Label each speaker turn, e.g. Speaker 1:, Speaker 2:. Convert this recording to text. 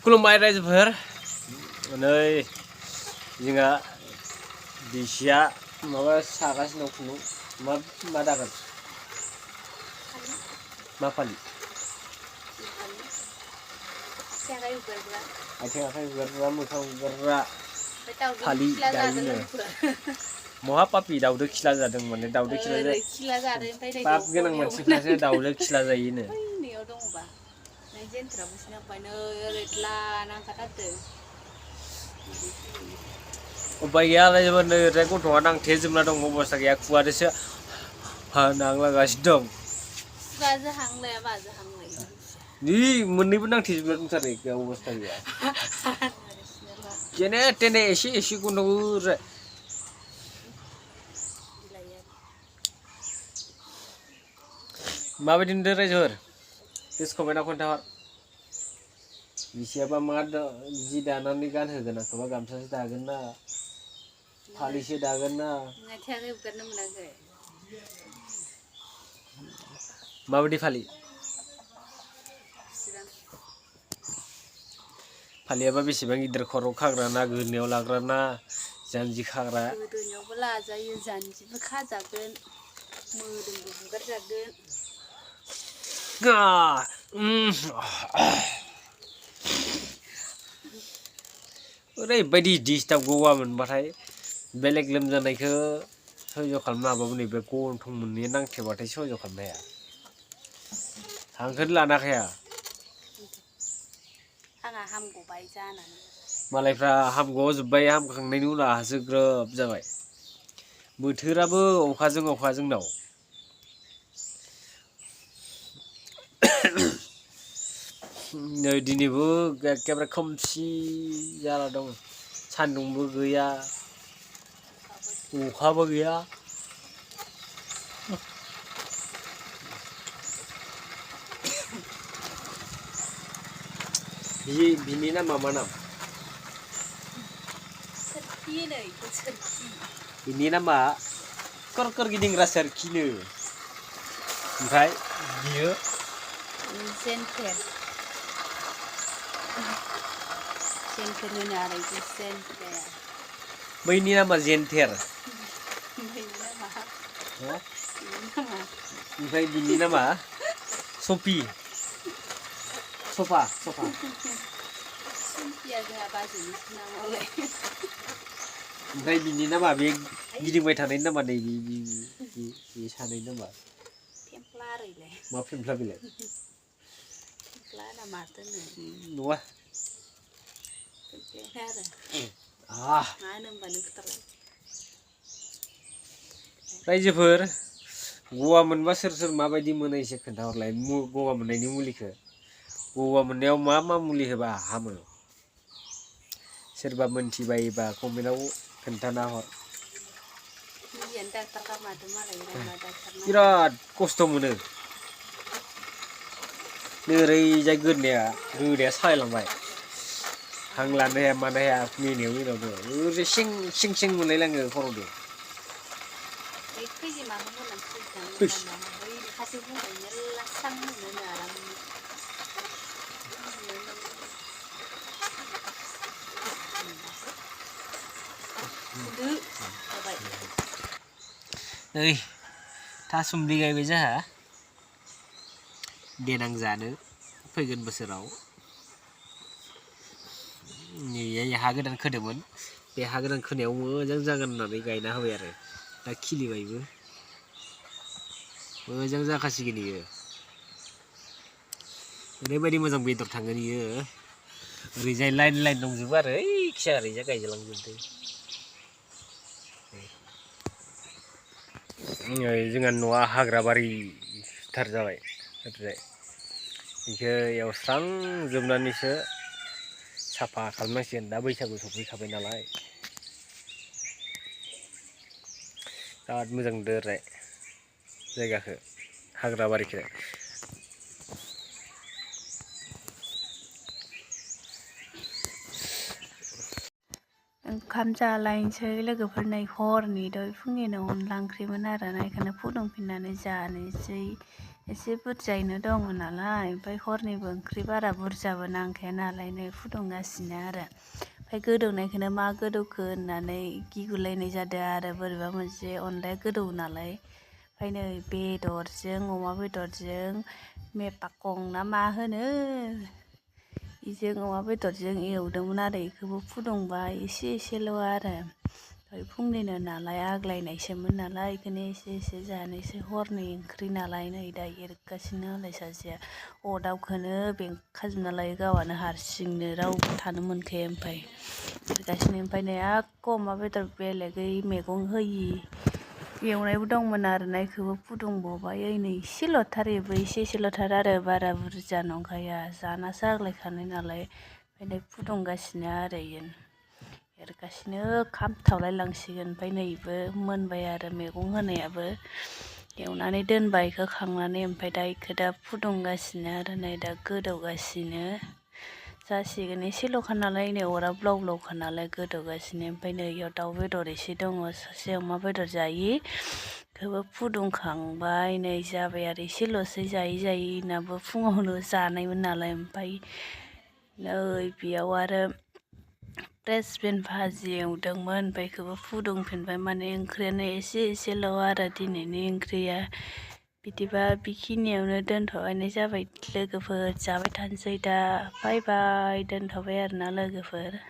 Speaker 1: खुलुमबाय रायजोफोर नै जोंहा बिसिया माबा सागासिनो दं खुन्दुं मा दागोन मा फालि आथिं आखाइ हुगारग्रा मोखां हुगारग्रा फालि दायोनो महा पापि दाउदो खिला जादों माने दाउदो खिला पाप गोनां मानसिफ्रासो दाउदो खिला जायोनो उपाय गैया रायजोफोर नै ओरैजाय गथ'आ नांथेजोबना दं अबस्था गैया खुगाजोंसो नांलागासिनो दं नि मोननैबो नांथेजोबना दंथारो अबस्था गैया जेने तेने एसे एसेखौनो माबायदि नुदों रायजोफोर प्लिज कमेन्टआव खोन्थाहर बिसियाबा मा जि दानानै गानहोगोन आंखौबा गामसासो दागोन ना फालिसो दागोन ना माबायदि फालि फालियाबा बेसेबां गिदिर खर' खाग्रा ना गोदोनायाव लाग्रा ना जानजि खाग्रा गोदोनायावबो लाजायो जानजिबो खाजागोन मोदोमबो हुगारजागोन ओरैबायदि डिस्टार्ब गवा मोनबाथाय बेलेग लोमजानायखौ सयज' खालामनो हाबाबो नैबे गन्थं मोननै नांथेबाथाय सयज' खालामनो हाया हांखोनो लानो हाखाया आंहा हामग'बाय जानानै मालायफ्रा हामग'जोब्बाय हामखांनायनि उनावसो ग्रोब जाबाय बोथोराबो अखाजों अखा जोंनाव नै दिनैबो एखेबारे खोमसि जाना दं सान्दुंबो गैया अखाबो गैया बिनि नामा मा नाम बिनि नामा कर गिदिंग्रा सोरखिनो ओमफ्राय बियो जेन्थेर होनो आरो बैनि नामा जेन्थेर ओमफ्राय बिनि नामा सफा ओमफ्राय बिनि नामा बे गिदिंबाय थानायनि नामा नै बे सानैनि नामा फेमफ्ला आरैलाय मा फेमफ्ला बेलाय फेमफ्ला ना माथो नङा रायजोफोर गगा मोनबा सोर माबायदि मोनो एसे खोन्थाहरलाय गगा मोननायनि मुलिखौ गगा मोननायाव मा मुलि होबा हामो सोरबा मोनथिबायोबा कमेन्टआव खोन्थाना हर बिराद खस्थ' मोनो ओरैजाय गोदोनाया सालायलांबाय हां लानो हाया मानो हाया मिनिनायावनो ओरै सिं मोनलायलाङो खर'जों नै थासुमलि गायबाय जोंहा देनां जानो फैगोन बोसोराव नै हा गोदान खोदोंमोन बे हा गोदान खोनायाव मोजां जागोन होननानै गायना होबाय आरो दा खिलिबायबो मोजां जाखासिगोन इयो ओरैबायदि मोजां बेदर थांगोन इयो ओरैजाय लाइन दंजोबो आरो ओइखिजा ओरैजाय गायजालांजोबदों जोंहा न'आ हाग्राबारिथार जाबाय ओरैजाय बेखौ एवस्रांजोबनानैसो साफा खालामनांसिगोन दा बैसागु सफैखाबाय नालाय बिराद मोजां नुदों ओरै जायगाखौ हाग्राबारिखौ ओंखाम जालायनोसै लोगोफोरनो हरनि दहाय फुंनिनो अनला ओंख्रिमोन आरोना बेखौनो फुदुंफिननानै जानोसै
Speaker 2: एसे बुरजायैनो दङ नालाय ओमफ्राय हरनिबो ओंख्रि बारा बुरजाबो नांखाया नालाय नै फुदुंगासिनो आरो ओमफ्राय गोदौनायखौनो मा गोदौखो होननानै गिगुलायनाय जादों आरो बोरैबा मोनसे अनलाया गोदौ नालाय ओमफ्राय नै बेदरजों अमा बेदरजों मेपाकं ना मा होनो इजों अमा बेदरजों एवदोंमोन आरो इखौबो फुदुंबाय एसेल' आरो ओमफ्राय फुंनिनो नालाय आग्लायनायसोमोन नालाय बेखौनो एसे जानोसै हरनि ओंख्रि नालाय नै दा एरगासिनो होनलाय सासेया अरदाबखौनो बेंखाजोबना लायो गावआनो हारसिंनो रावबो थानो मोनखाया ओमफ्राय एरगासिनो ओमफ्राय नै आक अमा बेदर बेलेगै मैगं होयि एवनायबो दंमोन आरोना इखौबो फुदुंबावबाय नै एसेल'थार बेबो एसेल'थार आरो बारा बुरजा नंखाया जानासो आग्लायखानाय नालाय ओमफ्राय फुदुंगासिनो आरो इयो एरगासिनो खामथावलाय लांसिगोन ओमफ्राय नैबो मोनबाय आरो मैगं होनायाबो एवनानै दोनबाय इखौ खांनानै ओमफ्राय दा इखौ दा फुदुंगासिनो आरो नै दा गोदौगासिनो जासिगोन एसेल'खा नालाय नै अरा ब्लाव ब्लावखा नालाय गोदौगासिनो ओमफ्राय नै इयाव दाउ बेदर एसे दङ सासे अमा बेदर जायि बेखौबो फुदुंखांबाय नै जाबाय आरो एसेल'सै जायै इनाबो फुङावनो जानायमोन नालाय ओमफ्राय नै बेयाव आरो फ्रेसबिन भाजि एवदोंमोन ओमफ्राय बेखौबो फुदुंफिनबाय माने ओंख्रियानो एसेल' आरो दिनैनि ओंख्रिया बिदिबा बेखिनियावनो दोनथ'नाय जाबाय लोगोफोर जाबाय थानोसै दा बाय बाय दोनथ'बाय आरोना लोगोफोर।